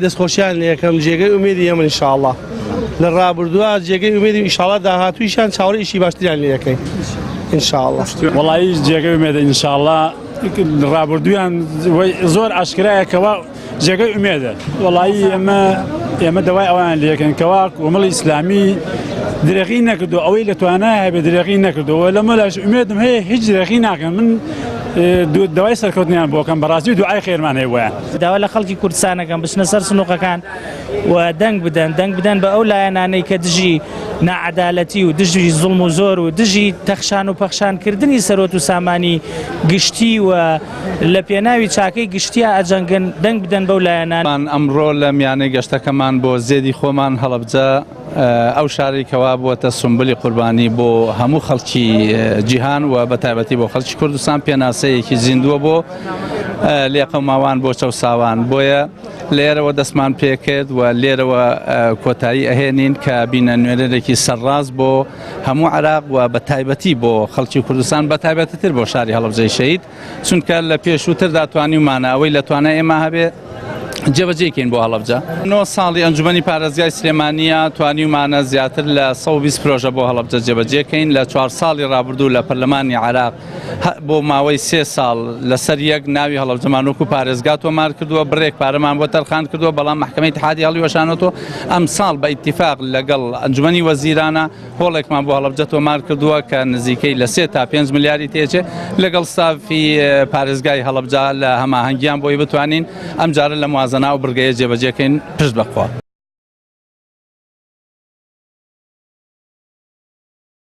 دەستخۆشیان لێکەم جێگەی ئومێدی ئێمەن ان شاء اللە لە ڕابردووە جێگەی ئومێدی ان شاء اللە داهاتوویشان چاوەڕێی ئیشی باشتریان لێ ئەکەین ان شاء اللە. وەڵایی جێگەی ئومێدە ان شاء اللە ڕابردوویان زۆر ئاشکرایە کەوا جێگەی ئومێدە وەڵایی ئێمە ئێمە دەوای ئەوان لێکەن کەوا کۆمەڵی ئیسلامی درێغی نەکردو ئەوەی لە توانای هەبێ درێغی نەکردەوە لەمە لاش ئومێدم هەیە هیچ درێغی ناکەن من داوای سەرکەوتنیان بۆکەم بەڕاستی و دوعای خێرمان هەیە بۆیان. داوا لە خەڵکی کوردستان ئەکەم بچنە سەر سنوقەکان و دەنگ بدەن، دەنگ بدەن بە ئەو لایەنانەی کە دژی ناعەدالەتی و دژی زوڵم و زۆر و دژی تەخشان و پەخشان کردنی سەرۆت و سامانی گشتی و لە پێناوی چاکەی گشتیا ئەجەنگن، دەنگ بدەن بەو لایەنانە. ئەمڕۆ لە میانەی گەشتەکەمان بۆ زێدی خۆمان هەڵەبجە، ئەو شارەی کەوا بووەتە سومبلی قوربانی بۆ هەموو خەڵکی جیهان و بە تایبەتی بۆ خەڵکی کوردستان پێناسەیەکی زیندووە بۆ لێقەوماوان بۆ چەوساوان بۆیە لێرەوە دەستمان پێکرد و لێرەوە کۆتایی ئەهێنین کە بینە نوێنەرێکی سەرڕاست بۆ هەموو عراق و بە تایبەتی بۆ خەڵکی کوردستان بە تایبەتتر بۆ شاری هەڵەبجەی شەهید چونکە لە پێشووتردا توانیومانە ئەوەی لە توانای ئێمە هەبێ جێبەجێی کەین بۆ هەڵەبجە. نۆ ساڵی ئەنجومەنی پارێزگای سلێمانییە توانیومانە زیاتر لە 120 پرۆژە بۆ هەڵەبجە جێبەجێ کەین لە چوار ساڵی ڕابردوو لە پەرلەمانی عێراق بۆ ماوەی سێ ساڵ لەسەر یەک ناوی هەڵەبجەمان وەکو پارێزگا تۆمار کردووە بڕێک پارەمان بۆ تەرخان کردووە بەڵام مەحکەمەی ئیتحادی هەڵیوەشانەوە ئەمساڵ بە ئیتیفاق لەگەڵ ئەنجومەنی وەزیرانە هۆڵێکمان بۆ هەڵەبجە تۆمار کردووە کە نزیکەی لە سێ تا پێنج ملیاری تێچێ لەگەڵ ستافی پارێزگای هەڵەبجە لە هەماهەنگیان بۆی بتوانین ئەمجارە لە موازەنا و بڕگەیە جێبەجێکەین پشت بەخوا.